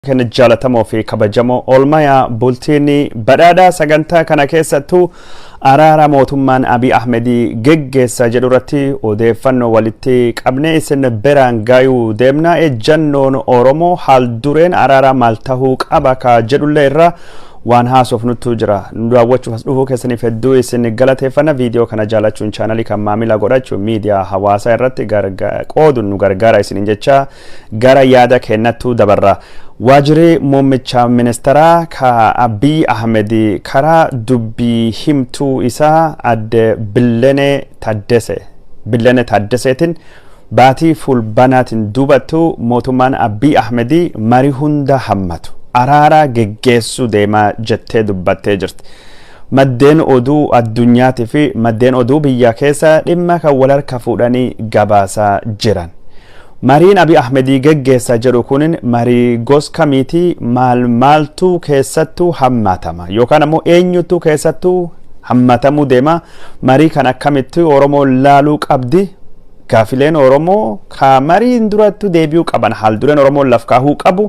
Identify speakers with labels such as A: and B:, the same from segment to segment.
A: Keenya jaalatamoo fi kabajamoo, oolmayaa bultiin badhaadhaa. Sagantaa kana keessattuu araara mootummaan Abiy Ahmedii geggeessa jedhu irratti odeeffannoo walitti qabnee isin biraan gayuu deemna. Ejjannoon Oromoo haal dureen araara maal tahuu qaba ka jedhullee irra waan haasofnutu jira. Nu daawwachuuf as dhufuu keessaniif hedduu isin galateeffanna. Viidiyoo kana jaalachuun chaanalii kan maamila godhachuun miidiyaa hawaasaa irratti qooduun nu gargaara isiniin jecha gara yaada kennattu dabarra. Waajjirri muummicha ministeeraa ka Abiy Ahmed karaa dubbii himtuu isaa adde Billenee Taaddaseetiin baatii Fulbanaatiin duubattu mootummaan Abiy Ahmed marii hunda hammatu araara geggeessuu deemaa jettee dubbattee jirti. Maddeen oduu addunyaatii fi maddeen oduu biyya keessa dhimma kan wal harka fuudhanii gabaasaa jiran. Mariin Abiy Ahmedii geggeessaa jedhu kunin marii gos kamiitii? Maal maaltu keessattuu hammatama yookaan ammoo eenyutu keessattuu hammatamuu deema? Marii kan akkamitti Oromoon laaluu qabdi? Gaafileen Oromoo ka mariin durattu deebi'uu qaban, haal dureen Oromoon laf kaahuu qabu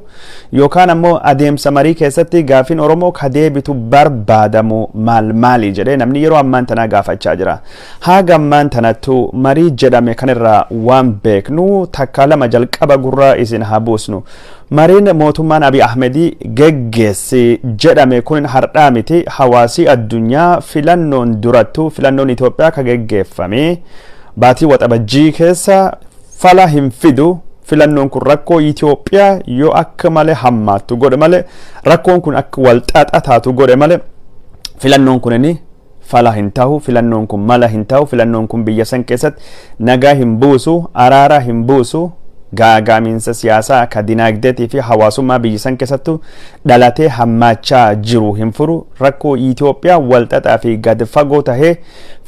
A: yookaan ammoo adeemsa marii keessatti gaafiin Oromoo ka deebitu barbaadamu maal maali jedhee namni yeroo ammaan tanaa gaafachaa jira. Haga ammaan tanattu marii jedhame kanirraa waan beeknu takka lama jalqaba gurraa isin haa buusnu. Mariin mootummaan Abiy Ahmedii geggeessi jedhame kun hardhaa miti. Hawaasii addunyaa filannoon durattu filannoon Itoophiyaa ka geggeeffame baatii Waxabajjii keessa fala hin fidu, filannoon kun rakkoo Itoophiyaa yoo akka malee hammaattu godhe malee, rakkoon kun akka walxaxaa taatu godhe malee, filannoon kun inni fala hin ta'u, filannoon kun mala hin ta'u, filannoon kun biyya san keessatti nagaa hin buusu, araara hin buusu, gaagaamiinsa siyaasaa ka dinaagdeetii fi hawaasummaa biyya san keessattu dhalatee hammaachaa jiru hin furu. Rakkoo Itoophiyaa walxaxaa fi gad fagoo tahee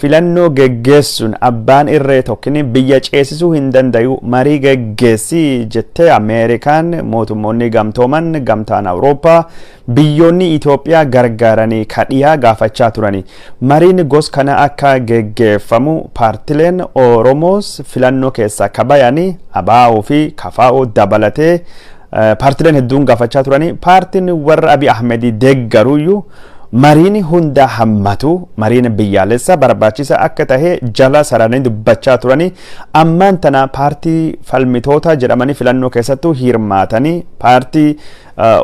A: filannoo geggeessuun abbaan irree tokkini biyya ceesisuu hin dandayu. Marii geggeessii jettee Ameerikaan, mootummoonni gamtooman, gamtaan Awurooppaa, biyyoonni Itoophiyaa gargaaranii kadhiyaa gaafachaa turani. Mariin gos kana akka geggeeffamu paartileen Oromoos filannoo keessaa kabayanii ABO fi KFO dabalatee paartileen hedduun gaafachaa turani. Paartiin warra Abiy Ahmedii deeggaruyyuu mariin hunda hammatu, mariin biyyaalessa barbaachisa akka tahe jala sararanii dubbachaa turani. Ammaan tana paartii falmitoota jedhamanii filannoo keessattuu hirmaatanii, paartii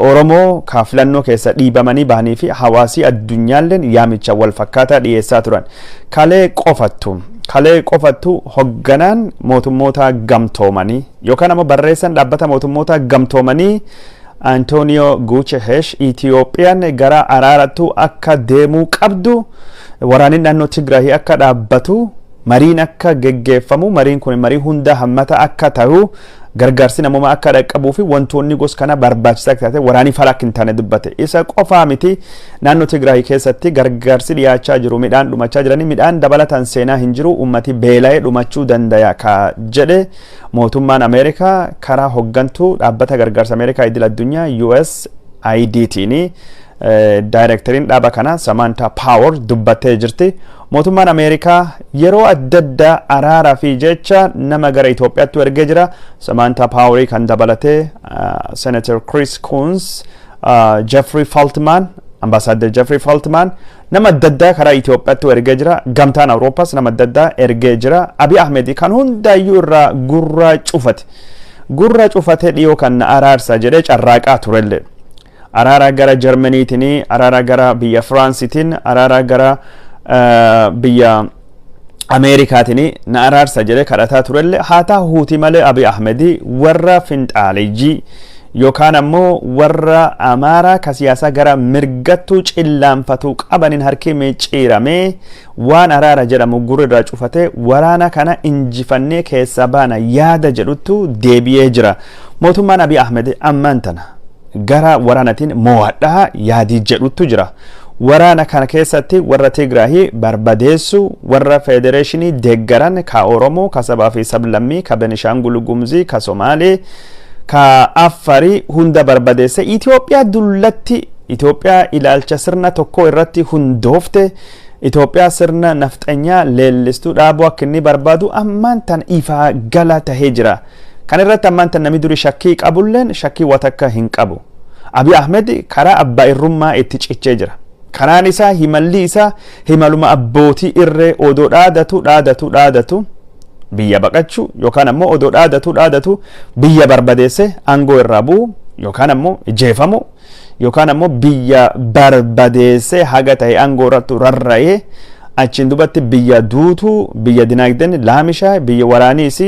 A: Oromoo ka filannoo keessa dhiibamanii bahanii fi hawaasii addunyaalleen yaamicha wal fakkaataa dhiyeessaa turan. Kalee qofattu hogganaan mootummoota gamtoomanii yookaan ammoo barreessan dhaabbata mootummoota gamtoomanii Antonio Guterres Itiyoophiyaan gara araarattu akka deemuu qabdu, waraanni naannoo Tigraay akka dhaabbatu, mariin akka geggeeffamu, mariin kun marii hunda hammata akka ta'u, gargaarsi namoomaa akka dhaqqabuu fi wantoonni gos kana barbaachisaa akka taate, waraanii fala akka hin taane dubbate. Isa qofaa miti, naannoo Tigraay keessatti gargaarsi dhiyaachaa jiru midhaan dhumachaa jiranii, midhaan dabalataan seenaa hin jiru, ummati beela'ee dhumachuu danda'a ka jedhe mootummaan Ameerikaa karaa hoggantuu dhaabbata gargaarsa Ameerikaa idil addunyaa USAIDtiin daayireekteriin dhaaba kanaa Samantha Power dubbattee jirti. Mootummaan Ameerikaa yeroo adda addaa araaraa fi jecha nama gara Itoophiyaatti ergee jira. Samantha Powerii kan dabalatee Senator Chris Coons, Jeffrey Feltman, Ambassador Jeffrey Feltman nama adda addaa karaa Itoophiyaatti ergee jira. Gamtaan Awuroopaas nama adda addaa ergee jira. Abiy Ahmed kan hundaayyuu irraa gurra cufate. Gurra cufatee dhiyoo kan na araarsa jedhee carraaqaa turellee. Araara gara Jarmaniitiin, araara gara biyya Firaansiitiin, araara gara biyya Ameerikaatiin na araarsa jedhee kadhataa turellee, haa ta'uuti malee Abiy Ahmed warra finxaalejjii yookaan ammoo warra Amaaraa ka siyaasaa gara mirgattuu cillaanfatu qabaniin harki micciiramee waan araara jedhamu gurra irraa cufatee waraana kana injifannee keessaa baana yaada jedhuttu deebi'ee jira. Mootummaan Abiy Ahmed ammaan tana gara waraanatiin mo'adhaa yaadii jedhuttu jira. Waraana kana keessatti warra Tigraahii barbadeessu, warra federeeshinii deeggaran ka Oromoo, ka sabaa fi sablammii, ka Benishaangul Gumzii, ka Somaalee, ka Affarii hunda barbadeesse, Itoophiyaa dullatti, Itoophiyaa ilaalcha sirna tokko irratti hundoofte, Itoophiyaa sirna nafxanyaa leellistuu dhaabuu akka inni barbaadu ammaan tan ifaa gala tahee jira. Kan irratti ammaan tan namni duri shakkii qabulleen shakkii watakka hin qabu. Abiy Ahmed karaa abbaa irrummaa itti cichee jira. Karaan isaa, himalli isaa himaluma abbootii irree odoo dhaadatu dhaadatu dhaadatu biyya baqachuu, yookaan ammoo odoo dhaadatu dhaadatu biyya barbadeesse aangoo irraa bu'u, yookaan ammoo jeefamu, yookaan ammoo biyya barbadeesse haga ta'e aangoo irratti rarra'ee achiin dubatti biyya duutuu, biyya dinaagdeen laamishaa, biyya waraaniis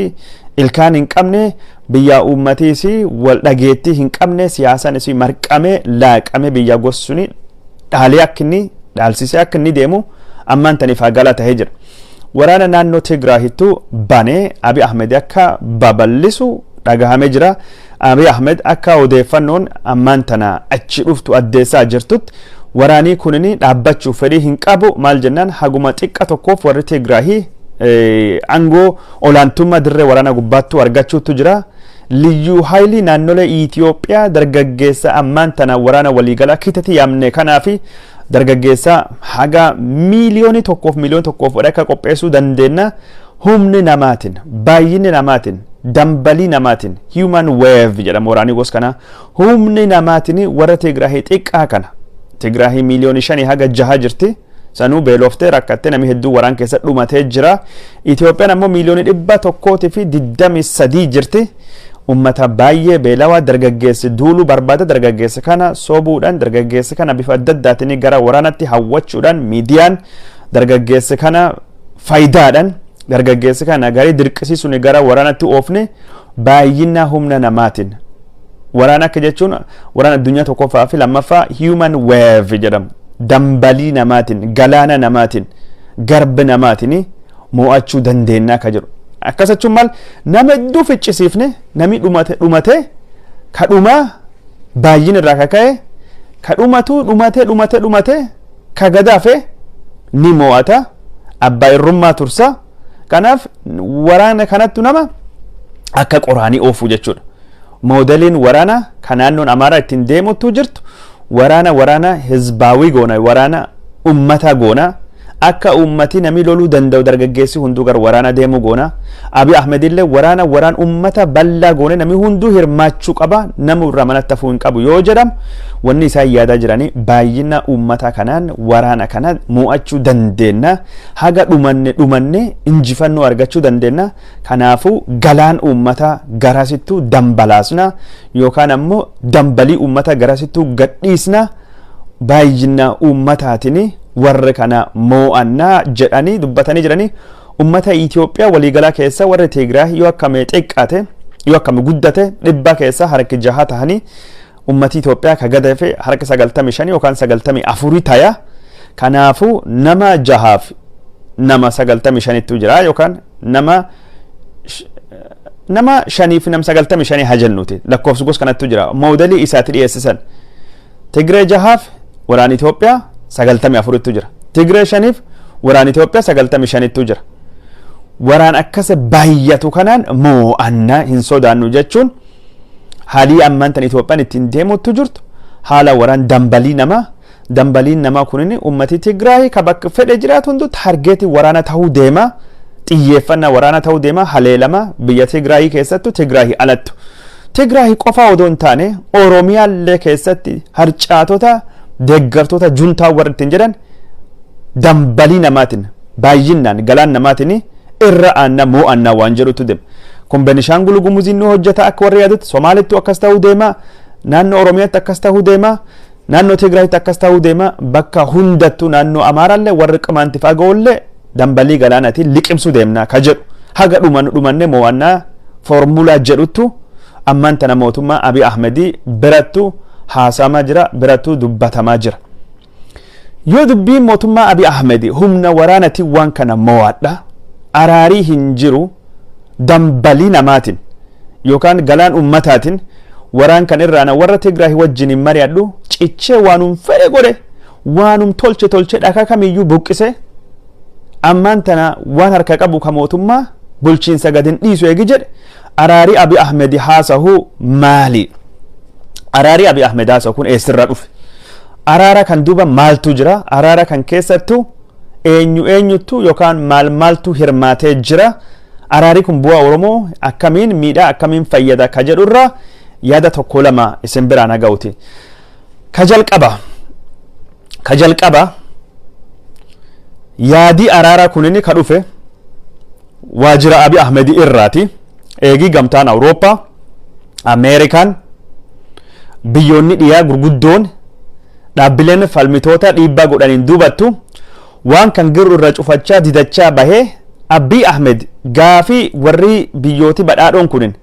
A: ilkaan hin qabne, biyya uummatiis wal dhageettii hin qabne, siyaasaan isii marqamee laaqamee biyya gossuni dhaalee akka inni dhaalsisee akka inni deemu ammaan taniif gala tahee jira. Waraana naannoo Tigraahittu banee Abiy Ahmed akka babal'isu dhagahamee jira. Abiy Ahmed akka odeeffannoon ammaan tana achi dhuftu addeessaa jirtutti waraanii kunini dhaabbachuuf fedhii hin qabu. Maal jennaan, haguma xiqqa tokkoof warri Tigraahii aangoo olaantummaa dirree waraana gubbaattu argachuutu jira. Liyyuu haayilii naannolee Itoophiyaa dargaggeessa ammaan tana waraana waliigalaa kitatti yaamne kanaafi dargaggeessa haga 1.1 miiliyoonii akka qopheessuu dandeenya. Humni namaatiin, baay'inni namaatiin, dambalii namaatiin, human wave jedhama waraanni gosa kana, humni namaatiin warra Tigraahii xiqqaa kana, Tigraahii 5 miiliyoonii haga 6 jirti. Sanuu beeloftee rakkattee namni hedduu waraan keessa dhumatee jira. Itoophiyaan ammoo 123 miiliyoonii jirti. Ummata baay'ee beelawaa dargaggeessi duuluu barbaada. Dargaggeessa kana sobuudhaan, dargaggeessa kana bifa adda addaatiin gara waraanatti hawwachuudhaan, miidiyaan dargaggeessa kana faayidaadhaan, dargaggeessa kana garii dirqisiisuun gara waraanatti oofne, baay'ina humna namaatiin waraana akka jechuun waraana addunyaa tokkoffaa fi lammaffaa human wave jedhamu, dambalii namaatiin, galaana namaatiin, garba namaatiin mo'achuu dandeenya akka jedhu. Akkas jechuun maal? Nama hedduu ficcisiifne, nami dhumate dhumate ka dhumaa baay'ina irraa kaka'e, ka dhumatu dhumate dhumate dhumate ka gadaafe ni mo'ata, abbaa irrummaa tursa. Kanaaf waraana kanattu nama akka qoraanii oofu jechuudha. Moodeliin waraana kan naannoon Amaaraa ittiin deemuttu jirtu waraana hizbaawii goona, waraana ummata goona, akka ummati namni loluu danda'u dargaggeessi hunduu gara waraana deemuu goona. Abiy Ahmed illee waraana waraan ummata bal'aa goone, namni hunduu hirmaachuu qaba, nama irraa manatti hafuu hin qabu yoo jedhamu, wanni isaan yaadaa jiranii baay'ina ummata kanaan waraana kana mo'achuu dandeenya, haga dhumanne dhumanne injifannoo argachuu dandeenya. Kanaafuu galaan ummata garasittuu dambalaasna, yookaan ammoo dambalii ummata garasittuu gadhiisna, baay'ina ummataatiin warra kana mo'annaa jedhanii dubbatanii jiranii. Ummata Itoophiyaa waliigalaa keessa warri Tigraay yoo akkame xiqqaate yoo akkame guddate 6% tahanii, ummati Itoophiyaa ka gadafe harka 95 yookaan 94 taya. Kanaafuu nama jahaaf nama 95ttu jira, yookaan nama shaniif nama 95 haa jennuuti, lakkoofsi gos kanattu jira. Moodelii isaatti dhiyeessisan, Tigree jahaaf waraan Itoophiyaa 94ttu jira. Tigree shaniif waraan Itoophiyaa 95ttu jira. Waraan akkas baay'atu kanaan moo'annaa, hin sodaannu jechuun haalii ammaan tan Itoophiyaan ittiin deemuttu jirtu haala waraan dambalii namaa. Dambaliin namaa kunin ummati Tigraay ka bakka fedhe jiraatu hundu targeetii waraana ta'uu deema, xiyyeeffannaa waraana ta'uu deema, haleelama biyya Tigraay keessattu, Tigraay alattu. Tigraay qofa odoo hin taane Oromiyaallee keessatti harcaatota deeggartoota juntaa warri ittiin jedhan dambalii namaatiin, baay'inaan galaan namaatiin irra aanna, mo'annaa waan jedhutu deema. Kun Benishaangul Gumuziin nu hojjeta akka warri yaadutti, Somaalittu akkas ta'uu deema, naannoo Oromiyaatti akkas ta'uu deema, naannoo Tigraayitti akkas ta'uu deema, bakka hundattuu naannoo Amaaraallee warri Qimaanti fagaollee dambalii galaanaatiin liqimsuu deemna ka jedhu, haga dhumannu dhumanne mo'annaa foormulaa jedhuttu ammaan tana mootummaa Abiy Ahmedii birattu haasamaa jira, birattu dubbatamaa jira. Yoo dubbiin mootummaa Abiy Ahmed humna waraanatiin waan kana mo'adha, araarii hin jiru, dambalii namaatiin yookaan galaan ummataatiin waraan kan irraana warra Tigraay wajjin hin mari'adhu, cichee waanum fedhe godhe, waanum tolche tolche, dhakaa kamiyyuu buqqise, ammaan tana waan harka qabu ka mootummaa bulchiinsa gad hin dhiisu eegi jedhe, araarii Abiy Ahmed haasa'u maali? Araarii Abiy Ahmed haasa'u kun eessirraa dhufe? Araara kan duuba maaltu jira? Araara kan keessattu eenyu eenyuttu yookaan maal maaltu hirmaatee jira? Araarii kun bu'aa Oromoo akkamiin miidhaa, akkamiin fayyada ka jedhurraa yaada tokko lama isin biraan haga'uti. Ka jalqaba yaadii araaraa kunini ka dhufe waajjira Abiy Ahmedii irraati. Eegii gamtaan Awurooppaa, Ameerikaan, biyyoonni dhiyaa gurguddoon, dhaabbileen falmitoota dhiibbaa godhaniin duubattu waan kan giru irra cufachaa didachaa bahee, Abiy Ahmed gaafii warri biyyooti badhaadhoon kunin,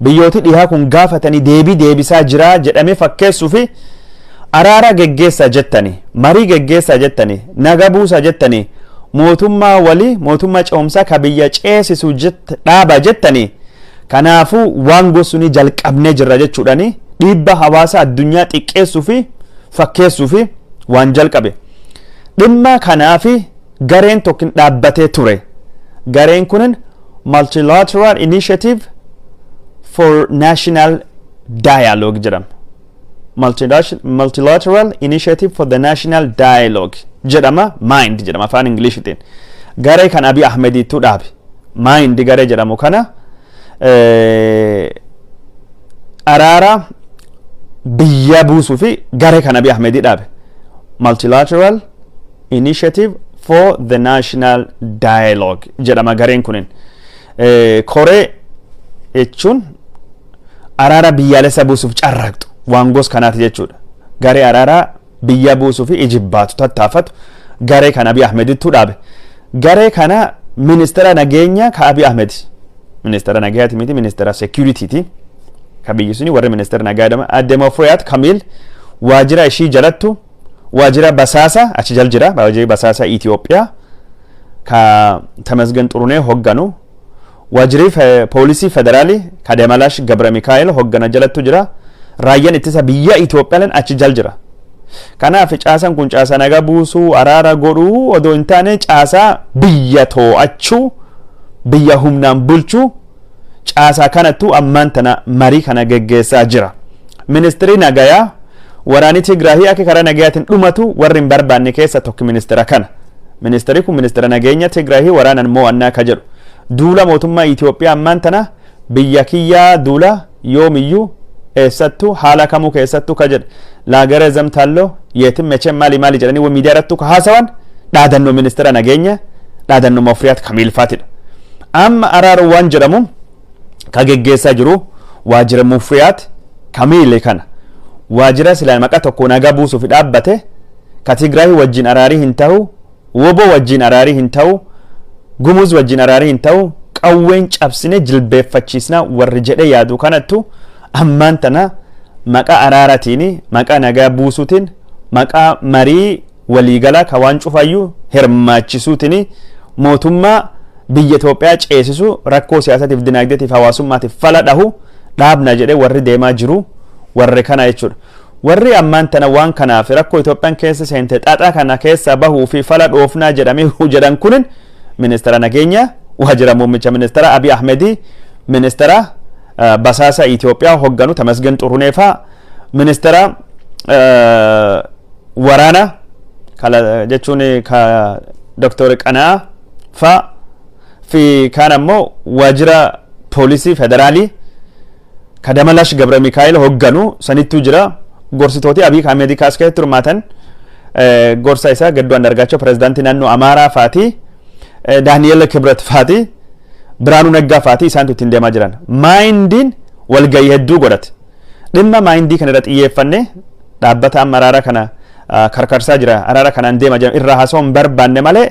A: biyyooti dhihaa kun gaafatanii deebii deebisaa jiraa jedhamee fakkeessuu fi araara geggeessaa jettanii, marii geggeessaa jettanii, naga buusaa jettanii, mootummaa walii, mootummaa ce'umsaa ka biyya ceesisu dhaaba jettanii, kanaafuu waan gosuni jalqabnee jirra jechuudhani dhiibba hawaasa addunyaa xiqqeessuu fi fakkeessuu fi waan jalqabe. Dhimma kanaafi gareen tokko dhaabbatee ture. Gareen kunin Multilateral Initiative for National Dialogue jedhama. Multilateral Initiative for the National Dialogue jedhama, MIND jedhama afaan Ingiliishitiin. Garee kan Abiy Ahmediitu dhaabe. MIND garee jedhamu kana araara biyya buusuu fi garee kan Abiy Ahmedii dhaabe. Multilateral Initiative for the National Dialogue jedhama gareen kunin. Koree jechuun araara biyyaalessa buusuuf carraaqxu waan gos kanaati jechuudha. Garee araaraa biyya buusuu fi ijibbaatu tattaafatu garee kan Abiy Ahmedittu dhaabe. Garee kana ministeera nageenya ka Abiy Ahmed. Ministeera nagayaati miti, ministeera securityiti. Ka biyyi suni warri ministeera nagaa jedhama. Adde Mufriyaat Kamil waajjira ishii jalattu waajjira basaasa achi jal jira, waajjira basaasa Itoophiyaa ka Tamasgen Xurunee hogganu, waajjirri poolisii federaalii ka Demalash Gabra Mikaa'el hoggana jalattu jira. Raayyaan ittisa biyya Itoophiyaan achi jal jira. Kanaaf caasaan kun caasaa nagaa buusuu, araara godhuu odoo hin taane, caasaa biyya to'achuu, biyya humnaan bulchuu, caasaa kanattu ammaan tana marii kana geggeessaa jira. Ministirii nagayaa waraanni Tigraahii akka karaa nagayaatiin dhumatu warri hin barbaanne keessa tokko ministeera kana. Ministeerri kun ministeera nageenya Tigraahii waraanan mo'annaa ka jedhu. Duula mootummaa Itoophiyaa ammaan tana biyya kiyyaa duula yoomiyyuu, eessattuu, haala kamuu keessattuu ka jedhe, "ለሀገሬ ዘምታለሁ የትም መቼም" maali maali jedhanii miidiyaa irrattuu ka haasawan dhaadannoo ministeera nageenya, dhaadannoo Mufriyaat Kamiilfaatidha. Amma araara waan jedhamu ka geggeessaa jiru waajjira Mufriyaat Kamiile kana. Waajjira silaa maqaa tokko nagaa buusuuf dhaabbate ka Tigraay wajjin araarii hin ta'u, Wobo wajjin araarii hin ta'u, Gumuz wajjin araarii hin ta'u, qawween cabsine jilbeeffachiisna warri jedhe yaadu kanattu ammaan tana maqaa araaratiin, maqaa nagaa buusuutiin, maqaa marii waliigalaa ka waan cufayyuu hirmaachisuutiin mootummaa biyya Itoophiyaa ceesisu, rakkoo siyaasatiif, dinagdeetiif, hawaasummaatiif fala dhahu dhaabna jedhee warri deemaa jiru warri kana jechuudha. Warri ammaan tana waan kanaaf rakkoo Itoophiyaan keessa seente xaxaa kana keessa bahuu fi fala dhoofnaa jedhamee jedhan kunin ministeera nageenya, waajjira muummicha ministeera Abiy Ahmedii, ministeera basaasa Itoophiyaa hogganu Tamasgen Xurunee faa, ministeera waraana jechuun ka Dr. Qanaa faa fi kaan ammoo waajjira poolisii federaalii ka Damalash Gabra Mikaa'el hogganu sanittuu jira. Gorsitooti Abiy Ahmed kaas keessatti hirmaatan gorsa isaa Gadduu Andargaachoo, pirezidaantii naannoo Amaaraa faati, Daani'el Kibret faati, Biraanuu Naggaa faati isaantu ittiin deemaa jiran. MINDiin walgahii hedduu godhate. Dhimma MINDii kana irra xiyyeeffanne, dhaabbata amma araara kana karkarsaa jira, araara kanaan deemaa jira irraa haasa'uu hin barbaanne malee,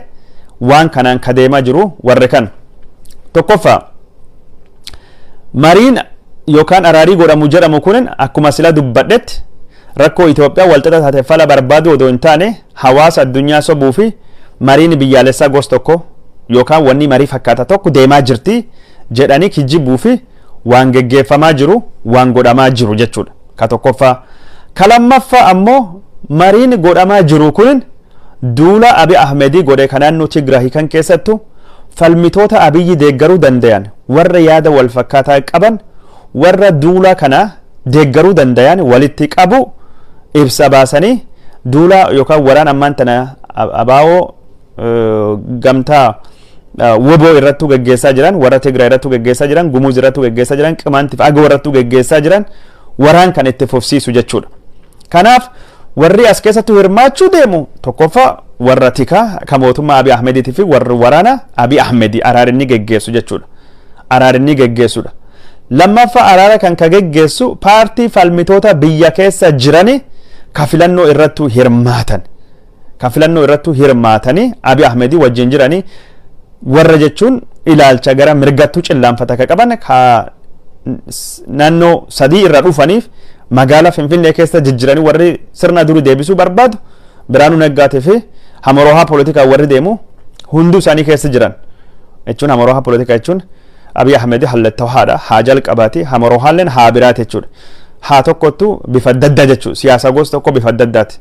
A: waan kanaan ka deemaa jiru warri kana. Tokkoffaa, mariin yookaan araarii godhamu jedhamu kunin akkuma sila dubbadhetti rakkoo Itoophiyaa walxaxa taate fala barbaadu odoo hin taane, hawaasa addunyaa sobuu fi mariin biyyaalessaa gos tokko yookaan wanni marii fakkaata tokko deemaa jirti jedhanii kijibuu fi waan geggeeffamaa jiru, waan godhamaa jiru jechuudha. Ka tokkoffaa. Ka lammaffaa ammoo mariin godhamaa jiru kunin duula Abiy Ahmedii godhe kan naannoo Tigraahii kan keessattu falmitoota Abiyyi deeggaruu dandayan, warra yaada wal fakkaataa qaban, warra duula kana deeggaruu dandayan walitti qabu, ibsa baasanii duula yookaan waraan ammaan tana abaa'oo gamtaa Woboo irrattuu geggeessaa jiran, warra Tigraay irrattuu geggeessaa jiran, Gumuz irrattuu geggeessaa jiran, Qimaantiif Agoo irrattuu geggeessaa jiran waraan kan itti fufsiisu jechuudha. Kanaaf Warri as keessatti hirmaachuu deemu tokkoffaa warra tikaa ka mootummaa Abiy Ahmediitii fi warri waraana Abiy Ahmedi araarinni geggeessu jechuudha. Araarinni geggeessudha. Lammaffaa, araara kan ka geggeessu paartii falmitoota biyya keessa jirani ka filannoo irrattu hirmaatan. Ka filannoo irrattu hirmaatanii Abiy Ahmedii wajjin jiranii, warra jechuun ilaalcha gara mirgattuu cillaanfata ka qaban, ka naannoo sadii irra dhufaniif magaalaa Finfinnee keessa jijjiranii warri sirna durii deebisuu barbaadu, Biraanuu Naggaatii fi Hamoroohaa poolitikaa warri deemu hunduu isaanii keessa jiran jechuun. Hamoroohaa poolitikaa jechuun Abiy Ahmed hallattoo haadha haa jalqabaati, Hamoroohaalleen haa biraati jechuudha. Haa tokkottu bifa adda addaa jechuudha. Siyaasa gosa tokko bifa adda addaati.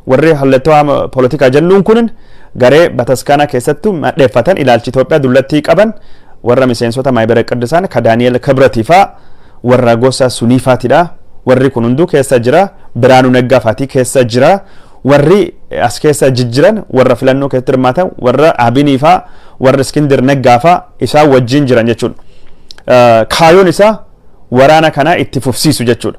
A: Warri hallattoo poolitikaa jennuun kun garee bataskaanaa keessattuu madheeffatan, ilaalchi Itoophiyaa dullattii qaban, warra miseensota Maayibara Qiddisaan ka Daani'el Kibratii faa, warra gosa suniifaatidha. Warri kun hunduu keessa jira. Biraanuu Naggaa faatii keessa jira. Warri as keessa jijjiran warra filannoo keessatti hirmaatan, warra Abinii faa, warra Iskindir Naggaa faa isaan wajjin jiran jechuudha. Kaayoon isaa waraana kana itti fufsiisu jechuudha.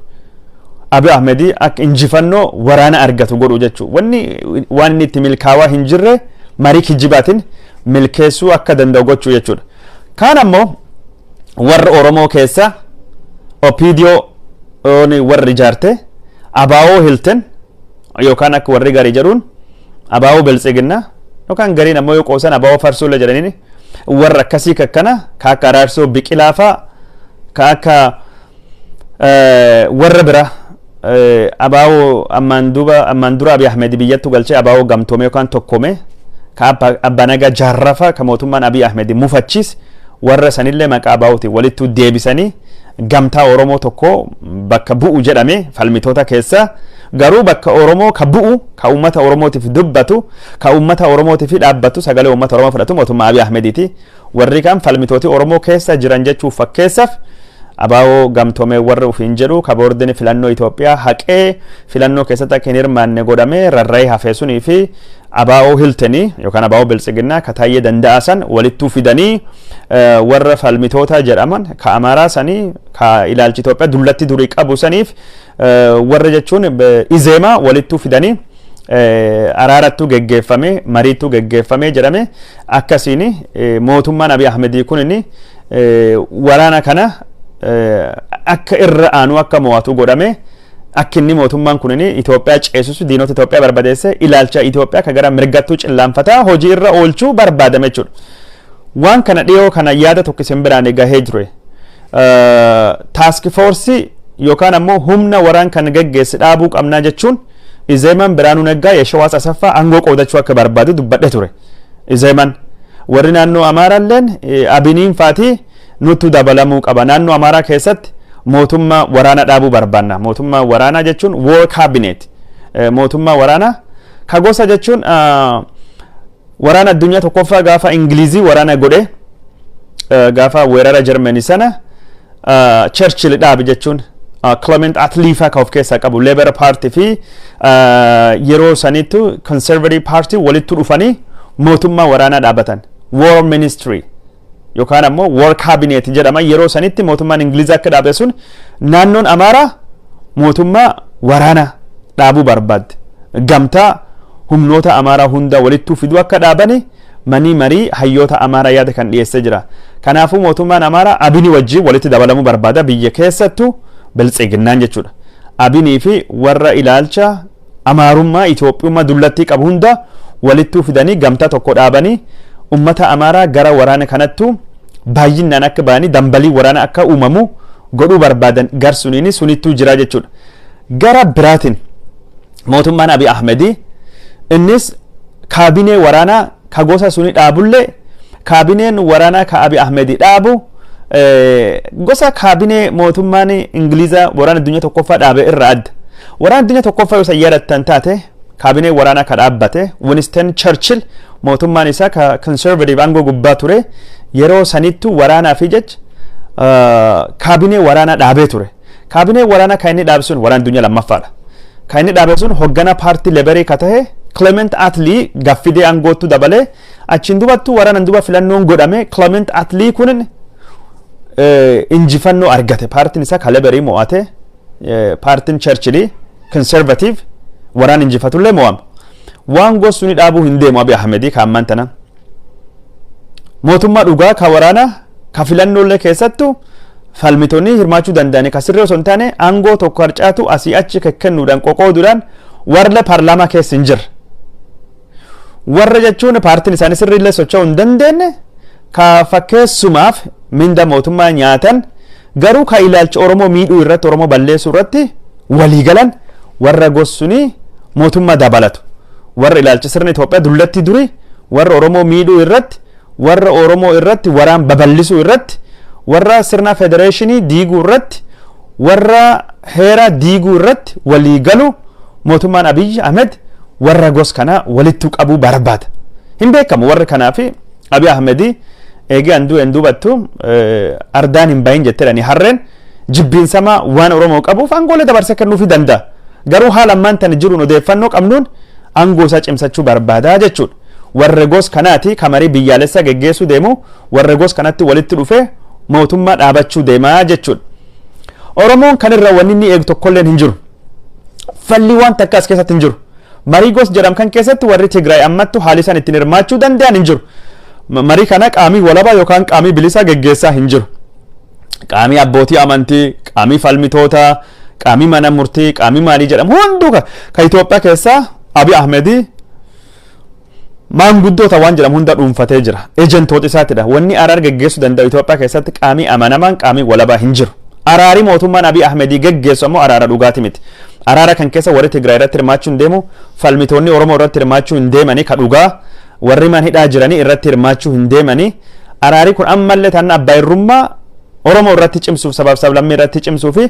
A: Abiy Ahmedii akka injifannoo waraana argatu godhu jechuudha. Wanni waan inni itti milkaawaa hin jirre marii kijibaatiin milkeessuu akka danda'u gochuu jechuudha. Kaan ammoo warra Oromoo keessa OPDO warri ijaarte, ABO Hilten yookaan akka warri garii jedhuun ABO Biltsiginnaa, yookaan gariin ammoo yoo qoosan ABO Farsuulla jedhaniini, warra akkasii kakkana ka akka Araarsoo Biqilaa faa, ka akka warra bira ABO ammaan duuba ammaan dura Abiy Ahmed biyyattu galchee ABO gamtoome yookaan tokkoome, ka Abbaa Nagaa Jaarrafa ka mootummaan Abiy Ahmed mufachiis, warra sanillee maqaa ABOtiin walittu deebisanii gamtaa Oromoo tokko bakka bu'u jedhame. Falmitoota keessa garuu bakka Oromoo ka bu'u, ka uummata Oromootiif dubbatu, ka uummata Oromootiif dhaabbatu, sagalee uummata Oromoo fudhatu mootummaa Abiy Ahmediiti. Warri kan falmitooti Oromoo keessa jiran jechuuf fakkeessaaf ABO gamtoomee warra ofiin jedhu, ka boordiin filannoo Itoophiyaa haqee filannoo keessatti akka hin hirmaanne godhamee rarra'ee hafee sunii fi ABO Hiltenii yookaan ABO Biltsiginnaa ka Taayyee Danda'aa san walittuu fidanii, warra falmitoota jedhaman ka Amaaraa sanii, ka ilaalchi Itoophiyaa dullatti durii qabu saniif warra jechuun Izeemaa walittuu fidanii araarattuu geggeeffame, mariittuu geggeeffame jedhame. Akkasiin mootummaan Abiy Ahmedii kun inni waraana kana akka irra aanu, akka mo'atu godhame, akka inni mootummaan kun Itoophiyaa ceesisu, diinota Itoophiyaa barbadeesse, ilaalcha Itoophiyaa ka gara mirgattuu cillaanfataa hojii irra oolchuu barbaadame jechuudha. Waan kana dhiyoo kana yaada tokko isin biraan gahee ture. Task force yookaan ammoo humna waraan kan geggeesse dhaabuu qabnaa jechuun Izeemaan Biraanuu Naggaa Yeshawaas Asaffaa aangoo qoodachuu akka barbaadu dubbadhe ture. Izeemaan warri naannoo Amaaraalleen Abiniin faatii nuttu dabalamuu qaba. Naannoo Amaaraa keessatti mootummaa waraana dhaabuu barbaanna. Mootummaa waraanaa jechuun war cabinet. Mootummaa waraanaa ka gosa jechuun waraana addunyaa tokkoffaa gaafa Ingilizii waraana godhe, gaafa weerara Jarmanii sana Churchill dhaabe jechuun Clement Attlee faa ka of keessaa qabu, Labour Party fi yeroo sanittu Conservative Party walittu dhufanii mootummaa waraanaa dhaabatan. War Ministry yookaan ammoo War Cabinet jedhama. Yeroo sanitti mootummaan Ingilizii akka dhaabe sun naannoon Amaaraa mootummaa waraanaa dhaabuu barbaadde. Gamtaa humnoota Amaaraa hunda walittuu fiduu akka dhaabani manii marii hayyoota Amaaraa yaada kan dhiyeessee jira. Kanaafuu mootummaan Amaaraa Abini wajjin walitti dabalamuu barbaada biyya keessattuu Biltsiginnaan jechuudha. Abinii fi warra ilaalcha Amaarummaa Itoophiyummaa dullattii qabu hunda walittuu fidanii gamtaa tokko dhaabanii ummata Amaaraa gara waraana kanattuu baay'inaan akka ba'anii dambalii waraana akka uumamu godhuu barbaadan, garsuniini sunittuu jira jechuudha. Gara biraatiin mootummaan Abiy Ahmedii innis kaabinee waraanaa ka gosa suni dhaabullee, kaabineen waraanaa ka Abiy Ahmedii dhaabu gosa kaabinee mootummaan Ingilizaa waraana addunyaa tokkoffaa dhaabe irra adda. Waraana addunyaa tokkoffaa yoo san yaadattan taate, kaabinee waraanaa ka dhaabbate Winston Churchill, mootummaan isaa ka Conservative aangoo gubbaa ture, yeroo sanittu waraanaa fi jecha kaabinee waraanaa dhaabee ture. Kaabinee waraanaa kan inni dhaabe sun waraana addunyaa lammaffaadha. Kan inni dhaabe sun hoggana paartii Laborii ka tahe Clement Attlee gaffidee aangoottu dabalee, achiin dubattu waraana duba filannoon godhame, Clement Attlee kun injifannoo argate, paartiin isaa ka Laborii mo'ate, paartiin Churchillii Conservative Waraan injifatullee mo'ama. Waan gossuun dhaabuu hin deemu Abiy Ahmedii ka ammaan tana. Mootummaa dhugaa ka waraana ka filannollee keessattu falmitoonni hirmaachuu danda'ani ka sirrii osoo hin taane, aangoo tokko harcaatu asii achi kennuudhaan qoqooduudhaan warra paarlaamaa keessa hin jirre. Warra jechuun paartiin isaanii sirriillee socho'uu hin dandeenye, ka fakkeessumaaf minda mootummaa nyaatan, garuu ka ilaalcha Oromoo miidhuu irratti, Oromoo balleessuu irratti walii galan, warra gossunii mootummaa dabalatu. Warra ilaalcha sirna Itoophiyaa dullatti duri, warra Oromoo miidhuu irratti, warra Oromoo irratti waraan babal'isuu irratti, warra sirna federeeshinii diiguu irratti, warra heera diiguu irratti walii galu, mootummaan Abiyyi Ahmed warra gos kana walitti qabuu barbaada. Hin beekamu warri kanaa fi Abiy Ahmedii eegee anduu hin dubattu ardaan hin bahin jetteedhani. Harreen jibbiinsama waan Oromoo qabuuf aangoolee dabarsee kennuufii danda'a. Garuu haala ammaan tana jiruun odeeffannoo qabnuun aangoo isaa cimsachuu barbaada jechuudha. Warra gos kanaati kamarii biyyaalessaa geggeessuu deemu, warra gos kanatti walitti dhufee mootummaa dhaabachuu deemaa jechuudha. Oromoon kanirra wanni inni eegu tokkolleen hin jiru. Falli waan takka as keessatti hin jiru. Marii gos jedham kan keessatti warri Tigraay ammattu haalli isaan ittiin hirmaachuu danda'an hin jiru. Marii kana qaamii walabaa yookaan qaamii bilisaa geggeessaa hin jiru. Qaamii abbootii amantii, qaamii falmitootaa, qaamii mana murtii, qaamii maalii jedhamu hunduu ka Itoophiyaa keessaa Abiy Ahmedii maanguddoota waan jedhamu hunda dhuunfatee jira. Ejentoota isaatidha. Wanni araara geggeessuu danda'u Itoophiyaa keessatti qaamii amanamaan, qaamii walabaa hin jiru. Araarii mootummaan Abiy Ahmedii geggeessu ammoo araara dhugaati miti. Araara kan keessa warri Tigraay irratti hirmaachuu hin deemu, falmitoonni Oromoo irratti hirmaachuu hin deemanii, ka dhugaa warri man hidhaa jiranii irratti hirmaachuu hin deemanii. Araarii kun ammallee tan abbaa irrummaa Oromoo irratti cimsuuf, sabaaf sablammii irratti cimsuu fi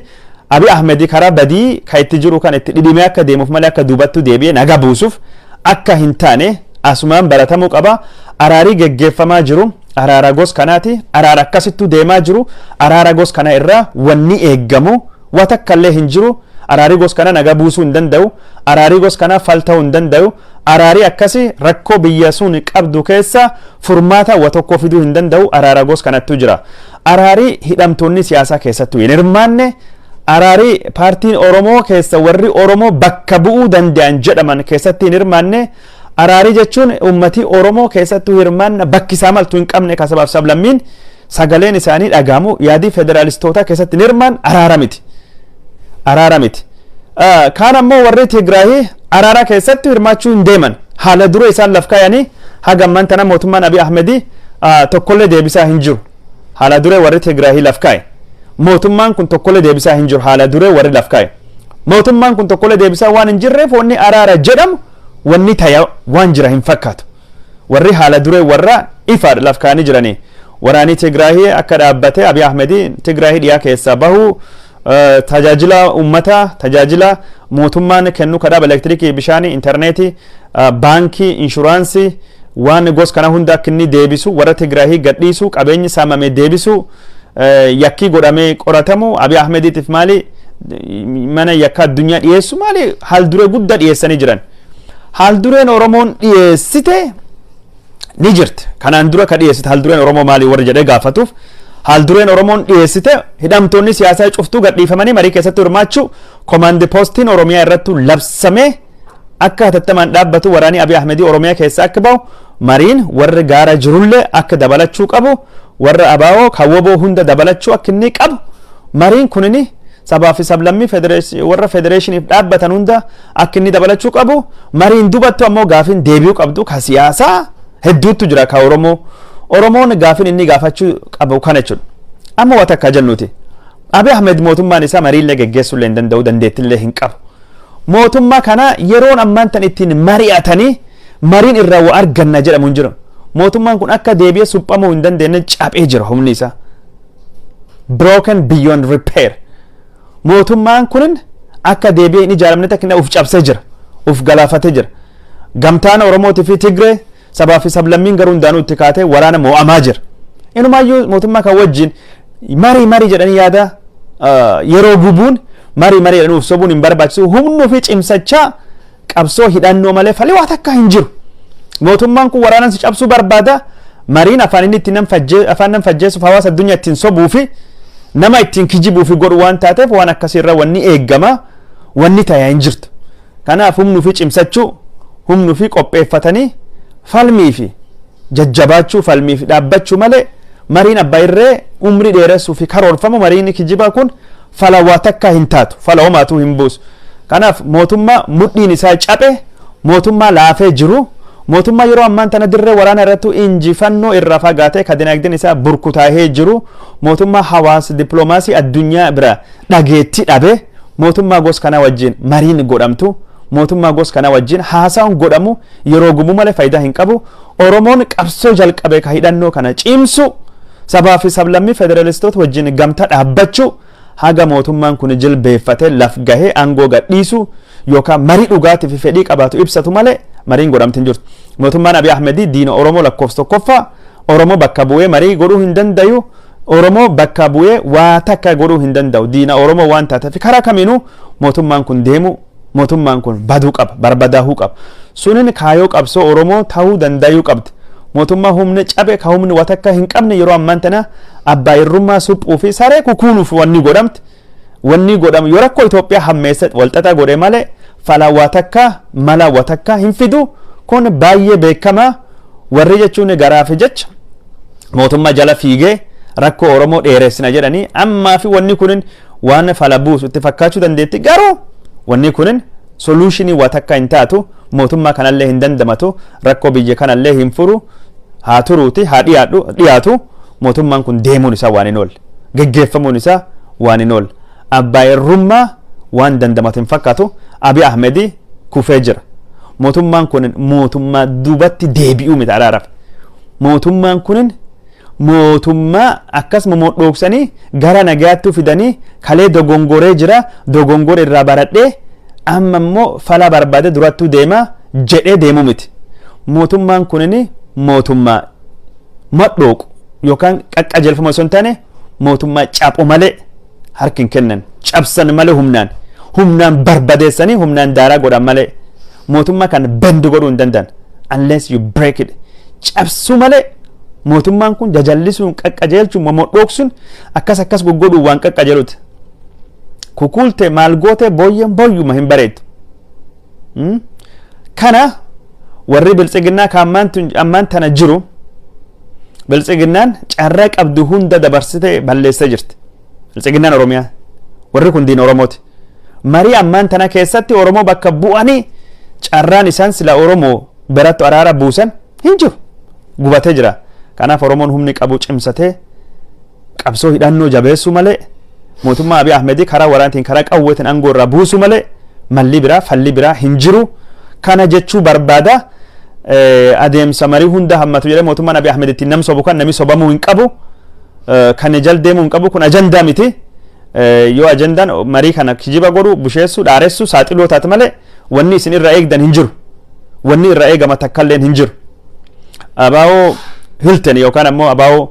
A: Abiy Ahmedii karaa badii ka itti jiru kan itti dhidhimee akka deemuuf malee akka duubattu deebi'ee nagaa buusuuf akka hin taane asumaan baratamuu qaba. Araarii geggeeffamaa jiru araara gos kanaati. Araara akkasittuu deemaa jiru. Araara gos kana irraa wanni eeggamu waa takka illee hin jiru. Araarii gos kana nagaa buusuu hin danda'u. Araarii gos kana fal ta'uu hin danda'u. Araarii akkasii rakkoo biyya sun qabdu keessa furmaata wa tokko fiduu hin danda'u. Araara gos kanattu jira. Araarii hidhamtoonni siyaasaa keessattuu hin hirmaanne. Araarii paartiin Oromoo keessa warri Oromoo bakka bu'uu danda'an jedhaman keessatti hin hirmaanne. Araarii jechuun uummatii Oromoo keessattuu hirmaanna bakki isaa maltu hin qabne, ka sabaaf sablammiin sagaleen isaanii dhagahamu, yaadii federaalistootaa keessatti hin hirmaan araara miti. Araara miti. Kaan ammoo warri Tigraayii araara keessatti hirmaachuu hin deeman. Haala dura isaan laf kaayanii haga ammaan tana mootummaan Abiy Ahmedii tokkollee deebisaa hin jiru. Haala duree warri Tigraayii laf kaa'e. Mootummaan kun tokkollee deebisaa hin jiru haala duree warri laf kaa'e. Mootummaan kun tokkollee deebisaa waan hin jirreef wanni araara jedhamu wanni taya waan jira hin fakkaatu. Warri haala duree warra ifaadha laf kaa'anii jiranii. Waraanni Tigraayii akka dhaabbate, Abiy Ahmedii Tigraayii dhiyaa keessaa bahu, tajaajila uummataa, tajaajila mootummaan kennu kadhaaba elektirikii, bishaanii, intarneetii, baankii, inshuraansii, waan gos kana hunda akka inni deebisu, warra Tigraayii gadhiisu, qabeenyi saamame deebisu, yakkii godhamee qoratamu, Abiy Ahmediitiif maali mana yakka addunyaa dhiyeessu, maali haal duree guddaa dhiyeessanii jiran. Haal dureen Oromoon dhiyeessite ni jirti. Kanaan dura ka dhiyeessite haal dureen Oromoo maali warri jedhee gaafatuuf, haal dureen Oromoon dhiyeessite hidhamtoonni siyaasaa cuftuu gadhiifamanii marii keessatti hirmaachuu, komaandi poostiin Oromiyaa irratti labsamee akka hatattamaan dhaabbatu, waraanni Abiy Ahmedii Oromiyaa keessa akka bahu, mariin warri gaara jirullee akka dabalachuu qabu, warra abaa'oo kawwaboo hunda dabalachuu akka inni qabu, mariin kunini sabaa fi sablammii warra federeeshiniif dhaabbatan hunda akka inni dabalachuu qabu. Mariin dubattu ammoo gaafin deebi'uu qabdu ka siyaasaa hedduutu jira ka Oromoo. Oromoon gaafin inni gaafachuu qabu kana jechuudha. Amma waa takka jennuuti. Abiy Ahmed mootummaan isaa mariillee geggeessuu illee hin danda'u, dandeettillee hin qabu. Mootummaa kana yeroon ammaan tan ittiin mari'atanii mariin irraa waa arganna jedhamu hin jiru. Mootummaan kun akka deebi'ee suphamuu hin dandeenye caphee jira humni isaa. Broken beyond repair. Mootummaan kun akka deebi'ee hin ijaaramne takka uf cabsee jira. Uf galaafatee jira. Gamtaan Oromootii fi Tigree, sabaa fi sablammiin garuu hundaanuu itti kaatee waraana mo'amaa jira. Inumaayyuu mootummaa kan wajjin marii marii jedhanii yaada yeroo gubuun, marii marii jedhanii uf sobuun hin barbaachisu. Humnuu fi cimsachaa qabsoo hidhannoo malee falii waa takka hin jiru. Mootummaan kun waraanan si cabsuu barbaada. Mariin afaan inni ittiin afaan nam fajjeessuuf, hawaasa addunyaa ittiin sobuu fi nama ittiin kijibuu fi godhu waan taateef, waan akkasii irra wanni eeggama wanni tayaa hin jirtu. Kanaaf humnuu fi cimsachuu, humnuu fi qopheeffatanii falmii fi jajjabaachuu, falmii fi dhaabbachuu malee, mariin abbaa irree umrii dheeressuu fi karoorfamu, mariin kijibaa kun fala waa takka hin taatu, fala homaatuu hin buusu. Kanaaf mootummaa mudhiin isaa caphe, mootummaa laafee jiru, mootummaa yeroo ammaan tana dirree waraana irrattu injifannoo irraa fagaatee, ka dinagdeen isaa burkutaahee jiru, mootummaa hawaasa dippiloomaasii addunyaa bira dhageettii dhabe, mootummaa gos kana wajjin mariin godhamtu, mootummaa gos kana wajjin haasa'uun godhamu yeroo gubuu malee faayidaa hin qabu. Oromoon qabsoo jalqabe ka hidhannoo kana cimsu, sabaa fi sablammii federaalistoota wajjin gamtaa dhaabbachuu, haga mootummaan kun jilbeeffatee laf gahee aangoo gadhiisu yookaan marii dhugaatii fi fedhii qabaatu ibsatu malee mariin godhamti hin jirtu. Mootummaan Abiy Ahmedii diina Oromoo lakkoofsa tokkoffaa. Oromoo bakka bu'ee marii godhuu hin dandayu. Oromoo bakka bu'ee waa takka godhuu hin danda'u. Diina Oromoo waan taateef karaa kamiinuu mootummaan kun deemu, mootummaan kun baduu qaba, barbadaahuu qaba. Sunin kaayoo qabsoo Oromoo ta'uu danda'uu qabdi. Mootummaa humna cabe, ka humni waa takka hin qabne, yeroo ammaan tana abbaa irrummaa suphuu fi saree kukuunuuf wanni godhamti. Wanni godhamu yoo rakkoo Itoophiyaa hammeesse walxaxaa godhe malee fala waa takka, mala waa takka hin fidu. Kun baay'ee beekamaa. Warri jechuun garaaf jecha mootummaa jala fiigee rakkoo Oromoo dheeressina jedhanii ammaa fi wanni kunin waan fala buusu itti fakkaachuu dandeetti, garuu wanni kunin solution waa takka hin taatu. Mootummaa kanallee hin dandamatu, rakkoo biyya kanallee hin furu. Haa turuuti, haa dhiyaatu, mootummaan kun deemuun isaa waan hin oolle, geggeeffamuun isaa waan hin oolle, abbaa irrummaa waan dandamatu hin fakkaatu. Abiy Ahmedi kufee jira. Mootummaan kun mootummaa duubatti deebi'uu miti araaraaf. Mootummaan kun mootummaa akkasuma modhooksanii gara nagaatti fidanii kalee dogongoree jira, dogongora irraa baradhee amma immoo fala barbaade durattuu deema jedhee deemuu miti. Mootummaan kunin mootummaa madhooqu yookaan qaqqajeelfama osoo hin taane, mootummaa caphu malee harki hin kennan, cabsan malee, humnaan barbadeessanii humnaan daaraa godhan malee mootummaa kana bend godhuu hin danda'an, unless you break it. Cabsuu malee mootummaan kun jajallisuun, qaqqajeelchuun, momodhooksuun, akkas akkas goggodhuun waan qaqqajeeluti. Kukuulte maal goote, booyyeen booyyuma hin bareedu. Kana warri Biltsiginnaa ka ammaan tana jiru, Biltsiginnaan carraa qabdu hunda dabarsite balleessee jirti. Biltsiginnaan Oromiyaa warri kun diina Oromooti. Marii ammaan tana keessatti Oromoo bakka bu'anii carraan isaan sila Oromoo biratti araara buusan hin jiru, gubatee jira. Kanaaf Oromoon humni qabu cimsatee qabsoo hidhannoo jabeessuu malee, mootummaa Abiy Ahmedii karaa waraantiin, karaa qawweetiin aangoo irraa buusuu malee malli biraa, falli biraa hin jiru. Kana jechuu barbaada. Adeemsa marii hunda hammatu jedhee mootummaan Abiy Ahmed ittiin nam sobu kan namni sobamuu hin qabu, kan jal deemuu hin qabu. Kun ajandaa miti. Yoo ajandaan marii kana kijiba godhu, busheessuu, dhaaressuu, saaxiluu taate malee wanni isin irraa eegdan hin jiru, wanni irraa eegama takkalleen hin jiru. Abaa'oo Hilton yookaan ammoo abaa'oo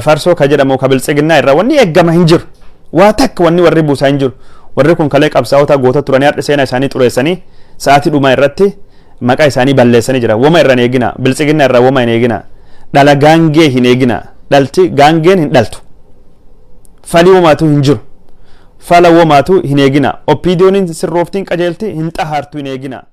A: farsoo ka jedhamu ka Biltsiginnaa irraa wanni eegama hin jiru. Waa takka wanni warri buusaa hin jiru. Warri kun kalee qabsaa'ota goota turanii, har'a seenaa isaanii xureessanii sa'aatii dhumaa irratti maqaa isaanii balleessanii jira. Wama irra hin eegina. Biltsiginnaa irraa wama hin eegina. Dhala gaangee hin eegina. Dhalti gaangeen hin dhaltu. Falii womaatu hin jiru. Fala womaatu hin eegina. OPDOn sirrooftiin qajeelti hin xahaartu hin eegina.